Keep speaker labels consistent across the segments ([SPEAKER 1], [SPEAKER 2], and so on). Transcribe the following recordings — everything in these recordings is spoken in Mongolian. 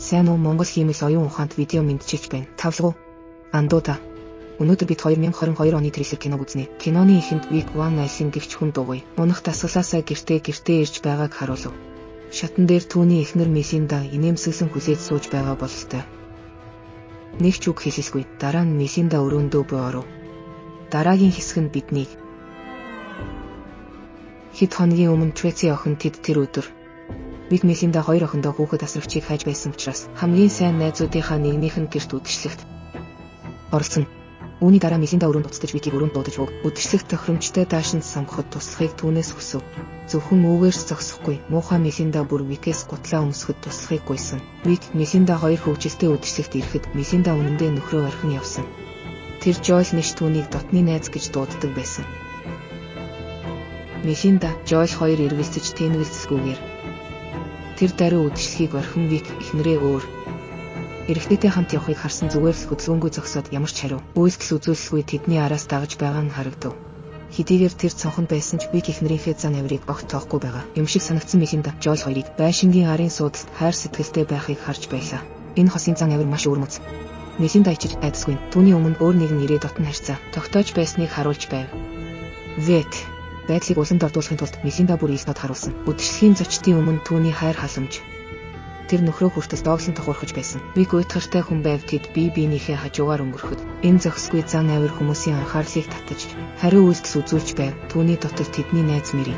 [SPEAKER 1] Сайн уу, Монгол хиймэл оюун ухаанд видео мэндчилж байна. Тавлгуу. Андуута. Өнөөдөр бид 2022 оны трейлер киног үзнэ. Киноны эхэнд Week One айлын гэгч хүн дугуй. Унах дасгалаасаа гэртээ гэртээ ирж байгааг харуулв. Шатан дээр түүний эхнэр Мелинда инээмсэглэн хүлээж сууж байгаа бололтой. Нэг ч үг хэлэлгүй. Дараа нь Мелинда өрөөндөө буй оров. Дараагийн хэсэг нь биднийг хэд хоногийн өмнө Треци охин тэд тэр өдөр Вик Мелинда хоёр охиндоо хүүхэд асрагчийг хайж байсан учраас хамгийн сайн найзуудынхаа нэгнийх нь гэрт үдшилтэд оролцсон. Үүний дараа Мелинда өрөөнд уцтаж Викийг өрөөнд дуудаж өг. Үдшилэх тохиромжтой даашинд сонгоход туслахыг түүнээс хүсэв. Зөвхөн үүгээрс зогсохгүй, муухай Мелинда бүр Викээс гутлаа өмсөхөд туслахыг гуйсан. Вик Мелинда хоёр хөгжилтэй үдшилтэд ирэхэд Мелинда үнэндээ нөхрөө орхин явсан. Тэр Жойл нэш түүнийг дотны найз гэж дууддаг байсан. Мелинда, Жойл хоёр эргэлзэж тэнэгэлцэлгүйгээр тэр даруй үдшилхийг орхин Вик эхнэрээ өөр эрэгтэйтэй хамт явахыг харсан зүгээр л хөдөлгөөнгүй зогсоод ямар ч хариу үйлдэл үзүүлэлгүй тэдний араас дагаж байгаа нь харагдав. Хэдийгээр тэр цонхонд байсан ч Вик эхнэрийнхээ зан авирыг огт тоохгүй байгаа юм шиг санагдсан Мелинда Жойл хоёрыг байшингийн арын суудалд хайр сэтгэлтэй байхыг харж байлаа. Энэ хосын зан авир маш өвөрмөц. Мелинда ичиж айдасгүй. Түүний өмнө өөр нэгэн ирээ дотн харьцаа тогтоож байсныг харуулж байв. Вэт байдлыг улам дордуулахын тулд Мелинда бүр ил тод харуулсан. Үдшилхийн зочдын өмнө түүний хайр халамж тэр нөхрөө хүртэл дооглон тохуурхаж байсан. Вик уйтгартай хүн байв тэд бие биенийхээ хажуугаар өнгөрөхөд энэ зохисгүй зан авир хүмүүсийн анхаарлыг татаж хариу үйлдэл үзүүлж байв. Түүний дотор тэдний найз Мэри.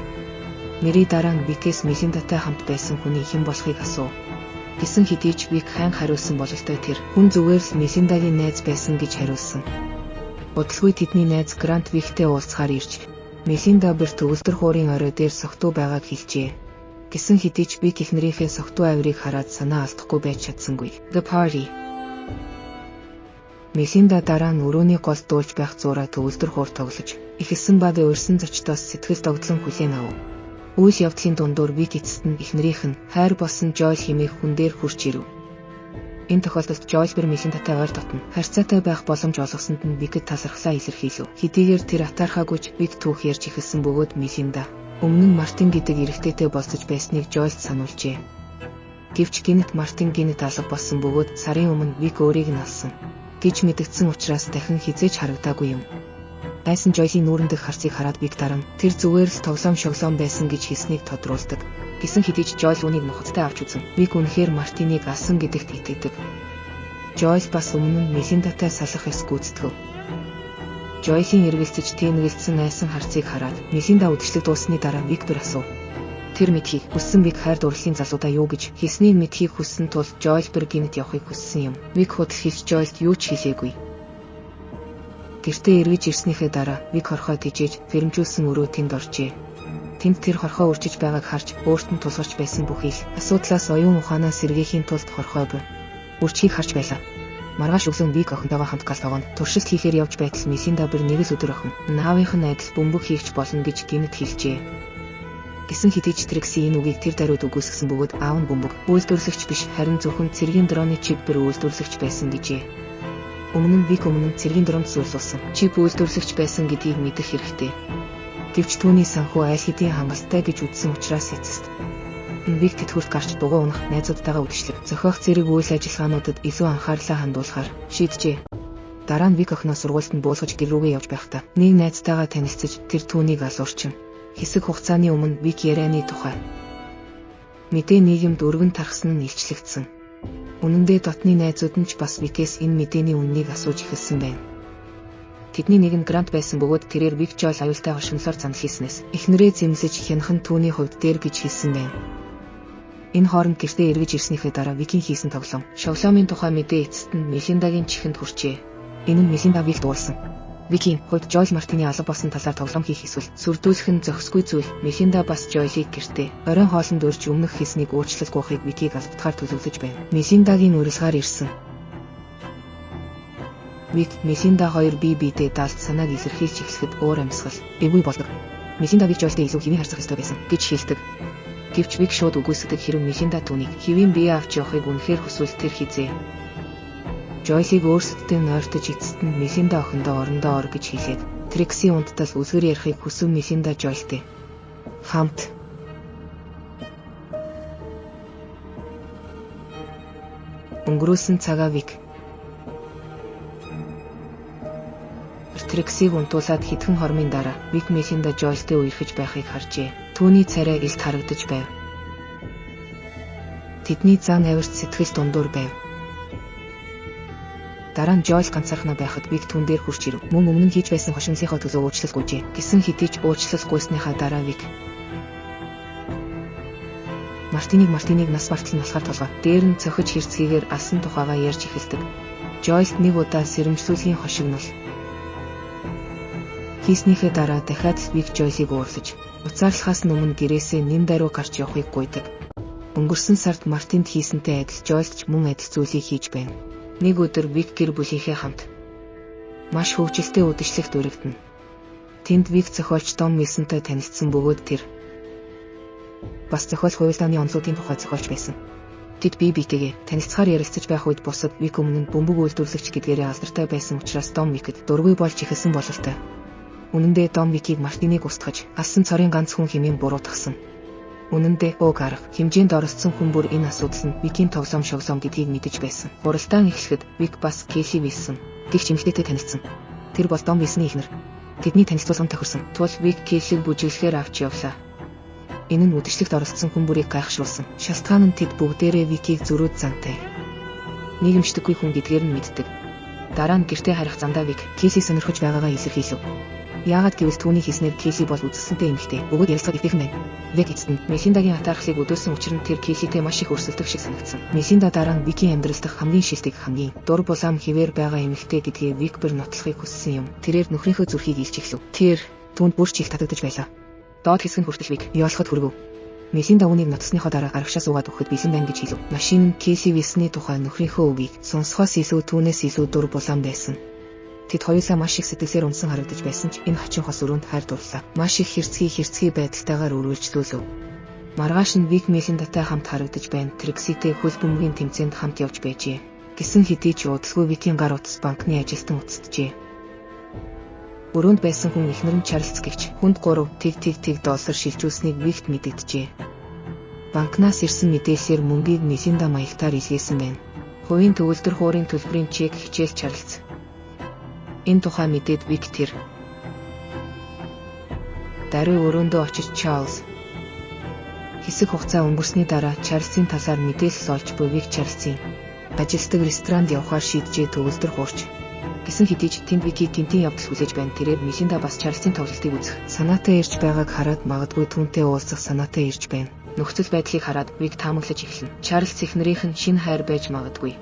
[SPEAKER 1] Мэри дараа нь Викээс Мелиндатай хамт байсан хүний хэн болохыг асуув. Гэсэн хэдий ч Вик сайн хариулсан бололтой тэр хүн зүгээр л Мелиндагийн найз байсан гэж хариулсан. Удалгүй тэдний найз Грант Виктэй уулзахаар ирж Мелинда бүр төгөлдөр хуурын орой дээр согтуу байгааг хэлжээ. Гэсэн хэдий ч Вик эхнэрийнхээ согтуу авирыг хараад санаа алдахгүй байж чадсангүй. The Party. Мелинда дараа нь өрөөний гол дуулж байх зуураа төгөлдөр хуур тоглож эхэлсэн ба урьсан зочдоос сэтгэл догдлон хүлээн авав. Үйл явдлын дундуур Вик эцэст нь эхнэрийнх нь хайр болсон Жойл хэмээх хүн дээр хүрч ирэв. Энэ тохиолдолд Жойл бүр Мелиндатай ойр дотно харьцаатай байх боломж олгосонд нь Викэд талархлаа илэрхийлэв. Хэдийгээр тэр атаархаагүй ч Вик түүх ярьж эхэлсэн бөгөөд Мелинда өмнө нь Мартин гэдэг эрэгтэйтэй болцож байсныг Жойлд сануулжээ. Гэвч гинэт Мартин гинэт алга болсон бөгөөд сарын өмнө Вик өөрийг нь алсан гэж мэдэгдсэн учраас дахин хэзээ ч харагдаагүй юм. Айсан Жойлын нүүрэн дэх харцыг хараад Вик дараа нь тэр зүгээр л тоглоом шоглоом байсан гэж хэлснийг тодруулдаг. Гэсэн хэдий ч Жойл үүнийг нухацтай авч үзэн Вик үнэхээр Мартиныг алсан гэдэгт итгэдэг. Жойл бас өмнө нь Мелиндатай салах ёс гүйцэтгэв. Жойлын эргэлзэж тэнэгэлдсэн айсан харцыг хараад Мелинда үдшилэг дууссаны дараа Виктор асуув. Тэр мэдхийг хүссэн Вик хайр дурлалын залуудаа юу гэж хэлснийг мэдхийг хүссэн тул Жойл бүр гинэт явахыг хүссэн юм. Вик худал хэлж Жойлд юу ч хэлээгүй. Гэртээ эргэж ирснийхээ дараа Вик хорхоо тижээж фэрмжүүлсэн өрөө тэнд оржээ. Тэнд тэр хорхоо үржиж байгааг харж өөрт нь тулгарч байсан бүхий л асуудлаас оюун ухаанаа сэргээхийн тулд хорхоо буй үржихийг харж байлаа. Маргааш өглөө Вик охинтойгоо хамт гал тогоонд туршилт хийхээр явж байтал Мелинда бүр нэг л өдөр охин наавынх нь адил бөмбөг хийгч болно гэж гинэт хэлжээ. Гэсэн хэдий ч Трикси энэ үгийг тэр даруйд үгүйсгэсэн бөгөөд аав нь бөмбөг үйлдвэрлэгч биш харин зөвхөн цэргийн дроны чип бүр үйлдвэрлэгч байсан гэжээ. Өмнө нь Вик өмнө нь цэргийн дронд суурилсан чип үйлдвэрлэгч байсан гэдгийг мэдэх хэрэгтэй. Гэвч түүний санхүү аль хэдийн хангалттай гэж үзсэн учраас эцэст Вик тэтгэврт гарч дугуй унах найзуудтайгаа үдшилэг зохиох зэрэг үйл ажиллагаануудад илүү анхаарлаа хандуулахар шийджээ. Дараа нь Вик охиноо сургуульд нь буулгаж гэр рүүгээ явж байхдаа нэг найзтайгаа танилцаж тэр түүнийг алуурчин. Хэсэг хугацааны өмнө Вик ярианы тухай мэдээ нийгэмд өргөн тархсан нь илчлэгдсэн. Үнэн дээр дотны найзууд нь ч бас Викээс энэ мэдээний үнэнийг асууж эхэлсэн байна. Тэдний нэг нь Грант байсан бөгөөд тэрээр Вик Жойл аюултай оршинлоор занал хийснээс эхнэрээ зэмлэж хянах нь түүний хувьд дээр гэж хэлсэн байна. Энэ хооронд гэртээ эргэж ирснийхээ дараа Викийн хийсэн тоглоом шоглоомын тухай мэдээ эцэст нь Мелиндагийн чихэнд хүрчээ. Энэ нь Мелинда Викт уулсан. Викийн хувьд Жойл Мартины алга болсон талаар тоглоом хийх эсвэл сүрдүүлэх нь зохисгүй зүйл. Мелинда бас Жойлыг гэртээ оройн хоолнд урьж өмнөх хийснийг уучлал гуйхыг Викийг албадахаар төлөвлөж байв. Мелиндагийн урилгаар ирсэн. Вик, Мелинда хоёр бие биедээ далд санааг илэрхийлж эхлэхэд уур амьсгал эвгүй болдог. Мелинда Вик Жойлтой илүү хэвийн харьцах ёстой байсан гэж хэлдэг. Гэвч Вик шууд үгүйсгэдэг хэрэв Мелинда түүнийг хэвийн бие авч явахыг үнэхээр хүсвэл тэр хизээ. Жойлыг өөрсөддөө нойртож эцэст нь Мелинда охиндоо орондоо ор гэж хэлээд Трикси унттал үлгэр ярихыг хүсв Мелинда Жойлтой хамт Өнгөрөөсөн цагаа Вик Трексийг унтуулад хэдхэн хормын дараа Вик Мелинда Жойлтэй үерхэж байхыг харжээ. Түүний царай илт харагдаж байв. Тэдний зан авирт сэтгэл дундуур байв. Дараа нь Жойл ганцаархнаа байхад Вик түүн дээр хурж ирэв. Мөн өмнө нь хийж байсан хошигнолынхоо төлөө уучлал гуйжээ. Гэсэн хэдий ч уучлал гуйсныхаа дараа Вик Мартиныг нас бартал нь болохоор толгой дээр нь цохиж хэрцгийгээр алсан тухайгаа ярьж эхэлдэг. Жойлд нэг удаа сэрэмжлүүлгийн хошигнол хийснийхээ дараа дахиад л Вик Жойлыг уурлаж, уцаарлахаас өмнө гэрээсээ нэм даруй гарч явахыг гуйдаг. Өнгөрсөн сард Мартинд хийсэнтэй адил Жойлд ч мөн адил зүйлийг хийж байна. Нэг өдөр Вик гэр бүлийнхээ хамт маш хөгжилтэй үдшилтэд өргөднө. Тэнд Вик зохиолч Том Вилсонтой танилцсан бөгөөд тэр бас зохиол хувилдааны онцлогын тухай зохиолч байсан. Тэд бие биетэйгээ танилцахаар ярилцаж байх үед бусад Вик өмнө нь бөмбөг үйлдвэрлэгч гэдгээрээ алдартай байсан учраас Том Викэд дургүй болж эхэлсэн бололтой. Үнэн дээр Том Викийг Мартиныг устгаж, алсан цорын ганц хүн хэмээн буруутгасан. Үнэн дээр уг арга хэмжээнд оролцсон хүн бүр энэ асуудал нь Викийн тоглоом шоглоом гэдгийг мэдэж байсан. Хуралдаан эхлэхэд Вик бас Келли Вилсон гэгч эмэгтэйтэй танилцсан. Тэр бол Том Вилсоны эхнэр. Тэдний танилцуулга нь тохирсон. Тул Вик Келлиг бүжиглэхээр авч явлаа. Энэ нь үдшилтэд оролцсон хүн бүрийг гайхшруулсан. Шалтгаан нь тэд бүгдээрээ Викийг зөрүүд зантай, нийгэмшдэггүй хүн гэдгээр нь мэддэг. Дараа нь гэртээ харих замдаа Вик Келли сонирхож байгаагаа илэрхийлэв. Яагаад гэвэл түүний хийснээр Келли бол үзэсгэлэнтэй эмэгтэй. Бөгөөд ярилцахад эвтэйхэн байна. Вик эцэст нь Мелиндагийн атаархлыг өдөөсөн учир нь тэр Келлитэй маш их өрсөлдөх шиг санагдсан. Мелинда дараа нь Викийн амьдрал дахь хамгийн шилдэг, хамгийн дур булаам хэвээр байгаа эмэгтэй гэдгээ Вик бүр нотлохыг хүссэн юм. Тэрээр нөхрийнхөө зүрхийг илж эхлэв. Тэр түүнд бүр ч их татагдаж байлаа. Доод хэсэг нь хүртэл Вик ёолоход хүргэв. Мелинда үүнийг нотлосныхоо дараа арагшаа суугаад өгөхөд бэлэн байна гэж хэлв. Машин нь Келли Вилсоны тухай нөхрийнхөө үгийг сонсохоос илүү түүнээс илүү дур булаам байсан. Тэд хоёулаа маш их сэтгэлээр унсан харагдаж байсан ч энэ хачин хос өрөөнд хайр дурлаа. Маш их хэрцгий байдалтайгаар үргэлжлүүлв. Маргааш нь Вик Мелиндатай хамт харагдаж байна. Трекситэй хөл бөмбөгийн тэмцээнд хамт явж байжээ. Гэсэн хэдий ч удалгүй Викийн гар утас банкны ажилтан уцджээ. Өрөөнд байсан хүн эхнэр нь Чарльз гэгч хүнд 3 тэг тэг тэг доллар шилжүүлснийг Викт мэдэгджээ. Банкнаас ирсэн мэдээллээр мөнгийг Мелинда маягтаар илгээсэн байна. Хувийн төгөлдөр хуурын төлбөрийн чек хичээл Чарльз. Энэ тухай мэдээд Вик тэр даруй өрөөндөө очиж Чарльз хэсэг хугацаа өнгөрсний дараа Чарльзын талаар мэдээлэл олж буй Вик Чарльзын ажилтдаг ресторанд явахаар шийджээ төгөлдөр хуурч. Гэсэн хэдий ч тэнд Викийг тентийн явдал хүлээж байна. Тэрээр Мелинда бас Чарльзын тоглолтыг үзэх санаатай ирж байгааг хараад магадгүй түүнтэй уулзах санаатай ирж байна. Нөхцөл байдлыг хараад Вик таамаглаж эхэлнэ. Чарльз эхнэрийнх нь шинэ хайр байж магадгүй.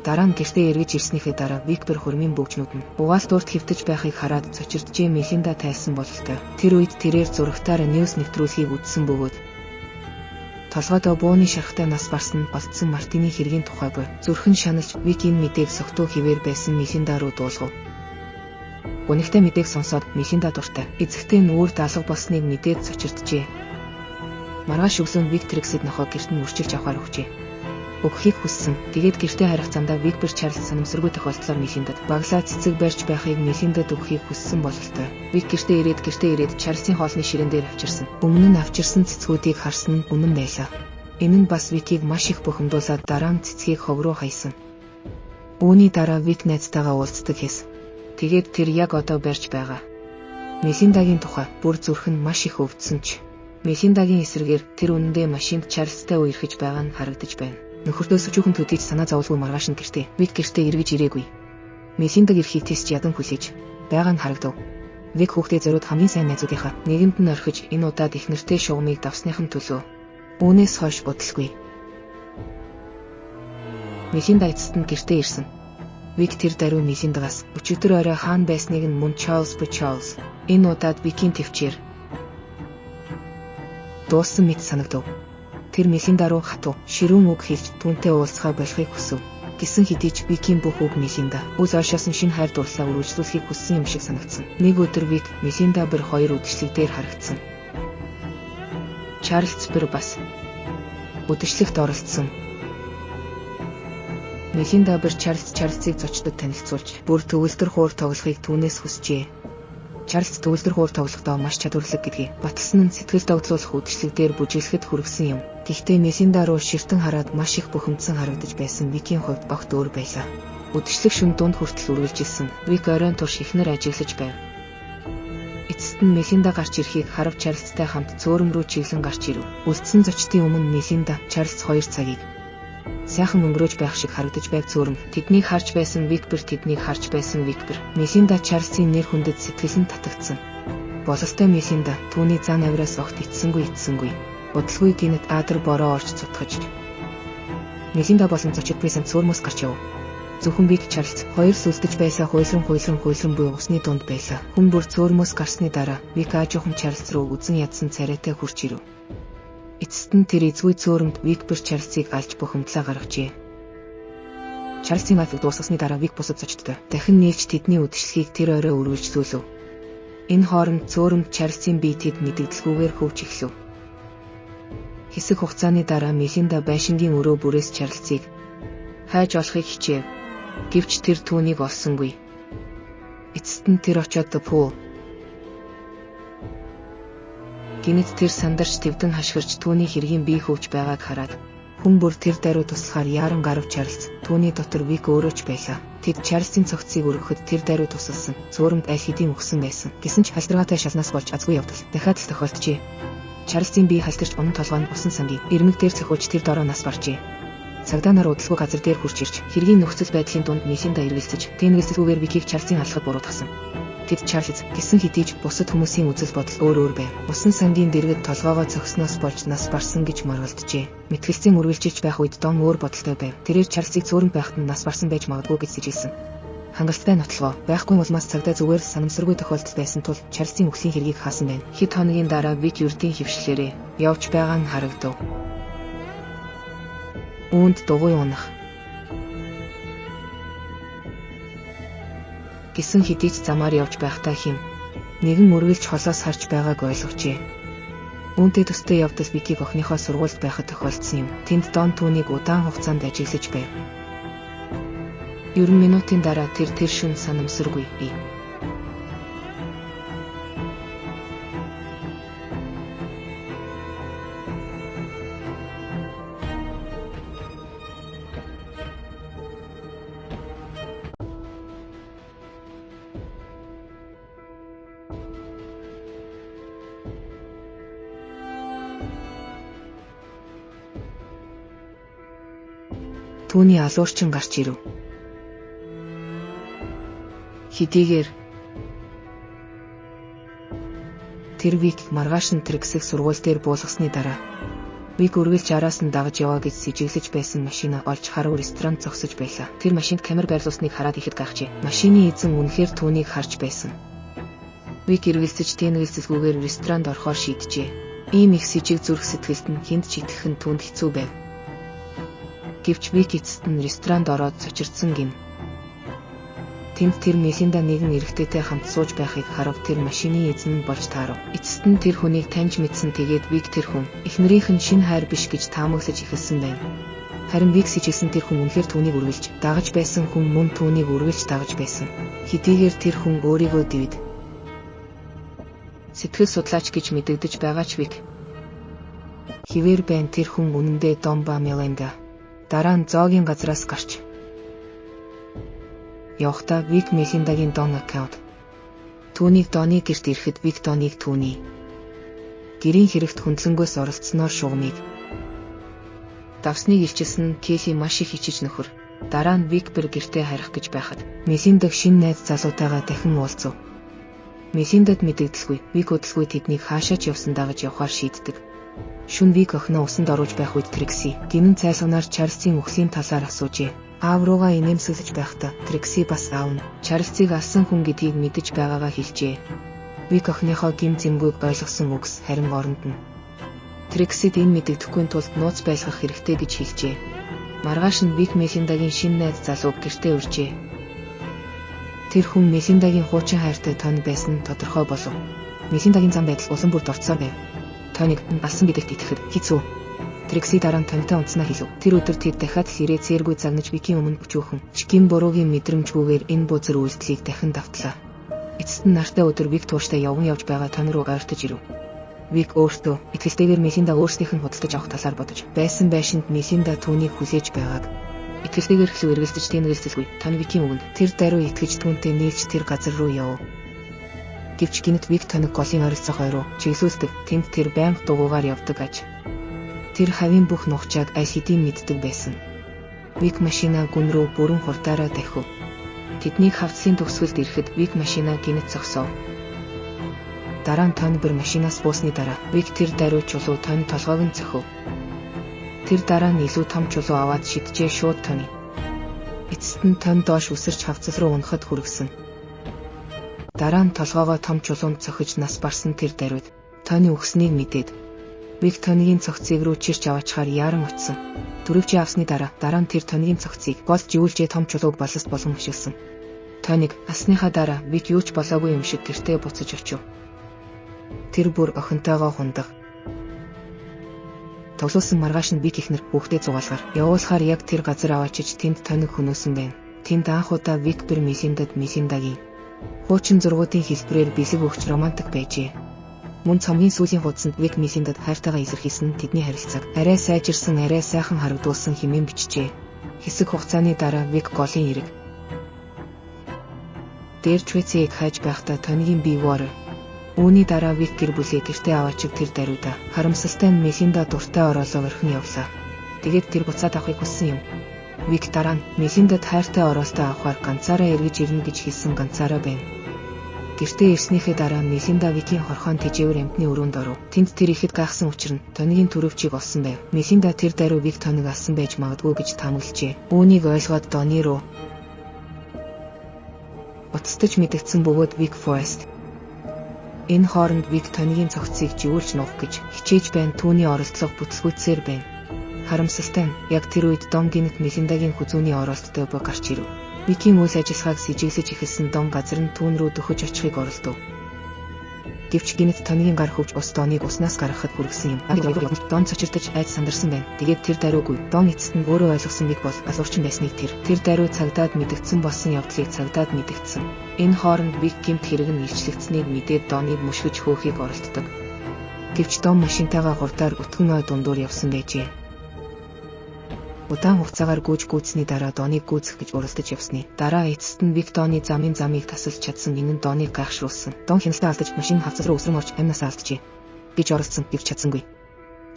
[SPEAKER 1] Дараа нь гэртээ эргэж ирснийхээ дараа Вик бүр хурмын бөгжнүүд нь угаалт урт хэвтэж байхыг хараад цочирджээ Мелинда тайлсан бололтой. Тэр үед тэрээр зурагтаар ньюс нэвтрүүлгийг үзсэн бөгөөд толгойдоо бууны шархтай нас барсан нь олдсон Мартины хэргийн тухай буй. Зүрх нь шаналж Вик энэ мэдээг согтуу хэвээр байсан Мелинда руу дуулгав. Гунигтай мэдээг сонсоод Мелинда дуртай. Эзэгтэй нь үүр даалга болсныг мэдээд цочирджээ. Маргааш өглөө нь Вик Трексэд нохоо гэрт нь үрчилж авахар өгчээ. Өгөхийг хүссэн. Тэгээд гэртээ харих замдаа Вик бүр Чарльз санамсаргүй тохиолдлоор Мелиндад баглаа цэцэг барьж байхыг Мелиндад өгөхийг хүссэн бололтой. Вик гэртээ ирээд Чарльзын хоолны ширээн дээр авчирсан. Өмнө нь авчирсан цэцгүүдийг харсан нь үнэн байлаа. Энэ нь бас Викийг маш их бухимдуулаад дараа нь цэцгийг хог руу хаясан. Үүний дараа Вик найзтайгаа уулздаг хэс. Тэгээд тэр яг одоо барьж байгаа. Мелиндагийн тухай бүр зүрх нь маш их өвдсөн ч Мелиндагийн эсрэгээр тэр үнэндээ машинд Чарльзтай үерхэж байгаа нь харагдаж байна. Нөхөртөө өчүүхэн төдийч санаа зовлгүй маргааш нь гэртээ. Вик гэртээ эргэж ирээгүй. Мелиндаг ирэхийг тэсч ядан хүлээж байгаа нь харагдав. Вик хүүхдээ зориуд хамгийн сайн найзуудынхаа нэгэнд нь орхиж энэ удаад эхнэртэй шугамыг давсныхан төлөө үүнээс хойш удалгүй. Мелинда эцэст нь гэртээ ирсэн. Вик тэр даруй Мелиндагаас өчигдөр орой хаана байсныг нь мөн Чарльз бо Чарльз энэ удаад Викийн төвчээр дууссан мэт санагдав. Тэр Мелинда руу хатуу ширүүн үг хэлж түүнтэй уулзахаа болохыг хүсэв. Гэсэн хэдий ч Викийн бүх үг Мелинда үл ойшоосон шинэ хайр дурлалаа үргэлжлүүлэхийг хүссэн юм шиг санагдсан. Нэг өдөр Вик Мелинда бүр хоёр үдшилэг дээр харагдсан. Чарльз бүр бас үдшилтэд оролцсон. Мелинда бүр Чарльзыг зочдод танилцуулж бүр төгөлдөр хуур тоглохыг түүнээс хүсжээ. Чарльз төгөлдөр хуур тоглохдоо маш чадварлаг гэдгийг баталсан нь сэтгэл догдлуулах үдшилэг дээр бүжиглэхэд хүргэсэн юм. Гэхдээ Мелинда руу ширтэн хараад маш их бухимдсан харагдаж байсан Викийн хувьд огт өөр байлаа. Үдэшлэг шөнө дунд хүртэл үргэлжилсэн. Вик оройн турш эхнэр ажиглаж байв. Эцэст нь Мелинда гарч ирэхийг харав Чарльзтай хамт цөөрөм рүү чиглэн гарч ирэв. Үлдсэн зочдын өмнө Мелинда, Чарльз 2 цагийг сайхан өнгөрөөж байх шиг харагдаж байв цөөрөм. Тэднийг харж байсан Виктор тэднийг харж байсан Виктор. Мелинда Чарльзын нэр хүндэд сэтгэл нь татагдсан. Бололтой Мелинда түүний зан авираас огт итсэнгүй. Удалгүй гэнэт Адар бороо орж цутгаж. Мелинда болон зочид Пресент цөөрмөөс гарч яв. Зөвхөн Вик Чарльз хоёр сүлдэж байсаа хуйлран буй усны дунд байлаа. Хүн бүр цөөрмөөс гарсны дараа Вик аажуухан Чарльз руу үзэн ядсан царайтай хурч ирэв. Эцэст нь тэр эзгүй цөөрөмд Виктор Чарльзыг алж бухимдлаа гаргажээ. Чарльзын лайвыг дуусгасны дараа Вик бусад зочдтой дахин нийлж тэдний үдэшлэгийг тэр орой үргэлжлүүлв. Энэ хооронд цөөрөмд Чарльзын бие тэд мэдэгдэлгүйгээр хөвж эхлэв. Хэсэг хугацааны дараа Мелинда байшингийн өрөө бүрээс Чарльзыг хайж олохыг хичээв. Гэвч тэр түүнийг олсонгүй. Эцэст нь тэр очоод The Pool гэнэт тэр сандарч твдэн хашгирч түүний хэргийн бие хөвж байгааг хараад хүн бүр тэр даруй туслахаар яаран гарав Чарльз түүний дотор Вик өөрөө ч байлаа. Тэд Чарльзын цогцыг өргөхөд тэр даруй тусалсан. Цөөрөмд аль хэдийн үхсэн байсан. Гэсэн ч халдиргаатай шалнаас болж азгүй явдал дахиад л тохиолджээ. Чарльзын бие халтирч унан толгой нь усан сангийн ирмэг дээр цохиулж тэр дороо нас баржээ. Цагдаа нар удалгүй газар дээр хурж ирж хэргийн нөхцөл байдлын дунд Мелинда эргэлзэж тэнэгэлзэлгүйгээр Викийг Чарльзын алхахад буруутгасан. Тэд Чарльз гэсэн хэдий ч бусад хүмүүсийн үзэл бодол өөр өөр байв. Усан сангийн дэргэд толгоогоо цогсноос болж нас барсан гэж маргалджээ. Мэтгэлцэн үргэлжилж байх үед Дон өөр бодолтой байв. Тэрээр Чарльзыг цөөрөмд байхад нь нас барсан байж магадгүй гэж сэжилсэн. Хангалттай нотлогоо байхгүй улмаас цагдаа зүгээр л санамсаргүй тохиолдол байсан тул Чарльзын үхлийн хэргийг хаасан байна. Хэд хоногийн дараа Вик ердийн хөвшлээрээ явж байгаа нь харагдав. Үүнд дугуй унах гэсэн хэдий ч замаар явж байхдаа хэм нэгэн үргэлж холоос харж байгааг ойлгожээ. Үүнтэй төстэй явдал Викийг охиныхоо сургуульд байхад тохиолдсон юм. Тэнд Дон түүнийг удаан хугацаанд ажиглаж байв. 90 минутын дараа тэр шөнө санамсаргүй бий. Түүний алуурчин гарч ирэв. Хэдийгээр тэр Вик маргааш нь Триксийг сургууль дээр буулгасны дараа Вик үргэлж араас нь дагаж яваа гэж сэжиглэж байсан машина олж харуу ресторанд зогсож байлаа. Тэр машинд камер байрлуулсныг хараад ихэд гайхжээ. Машины эзэн үнэхээр түүнийг харж байсан. Вик эргэлзэж тэнэгэлзэлгүйгээр ресторанд орохоор шийджээ. Ийм их сэжиг зүрх сэтгэлд нь хүнд ч итгэх нь түүнд хэцүү байв. Гэвч Вик эцэст нь ресторанд ороод цочирдсан гин. Тэнд тэр Мелинда нэгэн эрэгтэйтэй хамт сууж байхыг харав тэр машины эзэн нь болж таарав. Эцэст нь тэр хүнийг таньж мэдсэн тэгээд Вик тэр хүн эхнэрийнх нь шинэ хайр биш гэж таамаглаж эхэлсэн байна. Харин Вик сэжилсэн тэр хүн үнэхээр түүнийг үргэлж дагаж байсан хүн мөн түүнийг үргэлж дагаж байсан. Хэдийгээр тэр хүн өөрийгөө Дэвид сэтгэл судлаач гэж мэдэгдэж байгаа ч Вик хിവэр байна тэр хүн үнэндээ Дон ба Мелинда. Дараа нь зоогийн газраас гарч явахдаа Вик Мелиндагийн Дон аккаунт. Түүнийг Доны гэрт ирэхэд Вик Доныг түүний гэрийн хэрэгт хөндлөнгөөс оролцсноор шугамыг давсныг илчилсэн нь Келли маш их хичиж нөхөр. Дараа нь Вик бэр гэртээ харих гэж байхад Мелиндаг шинэ найз залуутайгаа дахин уулзав. Мелиндад мэдэгдэлгүй Вик удалгүй тэднийг хаашаа ч явсан дагаж явахаар шийддэг. Шүн Вик охиноо усанд оруулж байх үед Трикси гинэн цайлганаар Чарльзын үхлийн талаар асуужээ. Аав руугаа инээмсэглэж байхдаа Трикси бас аав нь Чарльзыг алсан хүн гэдгийг мэдэж байгаагаа хэлжээ. Вик охиныхоо гэм зэмгүйг ойлгосон үгс харин оронд нь Триксид энэ мэдэгдэхгүй тулд нууц байлгах хэрэгтэй гэж хэлжээ. Маргааш нь Вик Мелиндагийн шинэ найз залууг гэртээ урьжээ. Тэр хүн Мелиндагийн хуучин хайртай Тони байсан нь тодорхой болов. Мелиндагийн зам байдал улам бүр дорцсоор байв. Тониг алсан гэдэгт итгэхэд хэцүү. Трикси дараа нь Тонитой унтснаа хэлв. Тэр өдөр тэд дахиад л ирээ цээргүй загнаж Викийн өмнө өчүүхэн гин буруугийн мэдрэмжгүйгээр энэ бузар үйлдэлийг дахин давтлаа. Эцэст нь нартай өдөр Вик тууштай явган явж байгаа Тони руу ойртож ирэв. Вик өөртөө итгэлтэйгээр Мелинда өөрсдийнх нь худалдаж авах талаар бодож байсан байшинд Мелинда түүнийг хүлээж байгааг итгэлтэйгээр хэлв эргэлзэж тэнэгэлзэлгүй. Тони Викийн үгэнд тэр даруй итгэж түүнтэй нийлж тэр газар руу яв. Гэвч гэнэт Вик тоног голын ойролцоох ой руу чиглүүлдэг. Тэнд тэр байнга дугуйгаар явдаг аж. Тэр хавийн бүх нугчааг аль хэдийн мэддэг байсан. Вик машина гүн рүү бүрэн хурдаараа дахив. Тэднийг хавцлын төгсгөлд ирэхэд Вик машина гэнэт зогсов. Дараа нь Тони бүр машинаас буусны дараа Вик тэр даруй чулуу Тони толгойг нь цохив. Тэр дараа нь илүү том чулуу аваад шиджээ шууд Тони. Эцэст нь Тони доош үсэрч хавцал руу унахад хүргэсэн. Дараа нь толгоогоо том чулуунд цохиж нас барсан тэр даруйд Тони үхснийг мэдээд Вик Тонигийн цогцыг рүү чирч аваачхаар яаран очсон. Түрийвчээ авсны дараа дараа нь тэр Тонигийн цогцыг гол живүүлжээ том чулууг балласт болгон ашигласан. Тониг алсныхаа дараа Вик юу ч болоогүй юм шиг гэртээ буцаж очив. Тэр бүр охинтойгоо хундах. Тоглуулсан маргааш нь Вик эхнэр хүүхдээ зугаалгаар явуулахаар яг тэр газар аваачиж тэнд тоног хөнөөсөн байна. Тэнд анх удаа Вик бүр Мелиндад Мелиндагийн хуучин зургуудын хэлбэрээр бэлэг өгч романтик байжээ. Мөн цомгийн сүүлийн хуудсанд Вик Мелиндад хайртайгаа илэрхийлсэн нь тэдний харилцааг арай сайжирсан арай сайхан харагдуулсан хэмээн бичжээ. Хэсэг хугацааны дараа Вик голын эрэг дээр Чвецийг хайж байхдаа Тонигийн бие вор. Үүний дараа Вик гэр бүлээ гэртээ аваачиг тэр даруйда харамсалтай нь Мелинда дуртай ороолоо орхин явлаа. Тэгээд тэр буцаад авахыг хүссэн юм. Вик дараа нь Мелиндад хайртай ороолтоо авахар ганцаараа эргэж ирнэ гэж хэлсэн ганцаараа байна. Гэртээ ирснийхээ дараа Мелинда Викийн хорхоон тэжээвэр амьтны өрөөнд оров. Тэнд тэр ихэд гайхсан учир нь Тонигийн түрийвчийг олсон байв. Мелинда тэр даруй Вик Тониг алсан байж магадгүй гэж таамаглажээ. Үүнийг ойлгоод Дони руу буцтаж мэдэгдсэн бөгөөд Вик Форест энэ хооронд Вик Тонигийн цогцыг живүүлж нуух гэж хичээж байна. Түүний оролдлого бүтэлгүйтсээр байна. Харамсалтай нь яг тэр үед Дон гэнэт Мелиндагийн хүзүүний оролттой буй гарч ирэв. Викийн үйл ажиллагааг сэжиглэж эхэлсэн Дон газар нь түүн рүү дөхөж очихыг оролдов. Гэвч гэнэт Тонигийн гар хөвж ус Доныг уснаас гаргахад хүргэсэн юм. Дон цочирдож айж сандарсан байна. Тэгээд тэр даруйгүй. Дон эцэст нь өөрөө ойлгосон Вик бол алуурчин байсныг тэр даруй цагдаад мэдэгдсэн болсон явдлыг цагдаад мэдэгдсэн. Энэ хооронд Вик гэмт хэрэг нь илчлэгдсэнийг мэдээд Доныг мөшгөж хөөхийг оролддог. Гэвч Дон машинтайгаа хурдаар өтгөн ой дундуур явсан байжээ. Удаан хугацаагаар гүйж гүйцсэний дараа Доныг гүйцэх гэж уралдаж явсны дараа эцэст нь Вик Доны замын замыг тасалж чадсан. Энэ нь Доныг гайхшруулсан. Дон хяналтаа алдаж машин хавцал руу өсрөн орж амь насаа алджээ гэж оролдсон гэвч чадсангүй.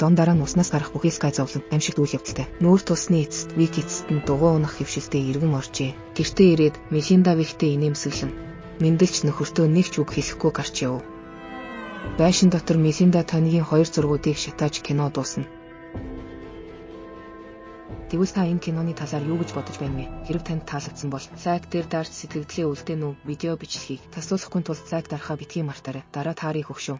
[SPEAKER 1] Дон дараа нь уснаас гарах бүхий л гай зовлон аймшигт үйл явдалтай. Нүүр тулсны эцэст Вик эцэст нь дугуй унах хэвшилтэд эргэн оржээ. Гэртээ ирээд Мелинда Виктэй инээмсэглэн мэндэлж нөхөртөө нэг ч үг хэлэхгүй гарч яв. Байшин дотор Мелинда Тонигийн хоёр зургуудыг шатааж кино дуусна. Тэгвэл та энэ киноны талаар юу гэж бодож байна вэ? Хэрв танд таалагдсан бол лайк дээр дарж сэтгэгдлээ үлдээн үү? Видео бичлэгийг таслуулахгүй тулд лайк дарахаа битгий мартаарай. Дараа таарыг хөгшөө.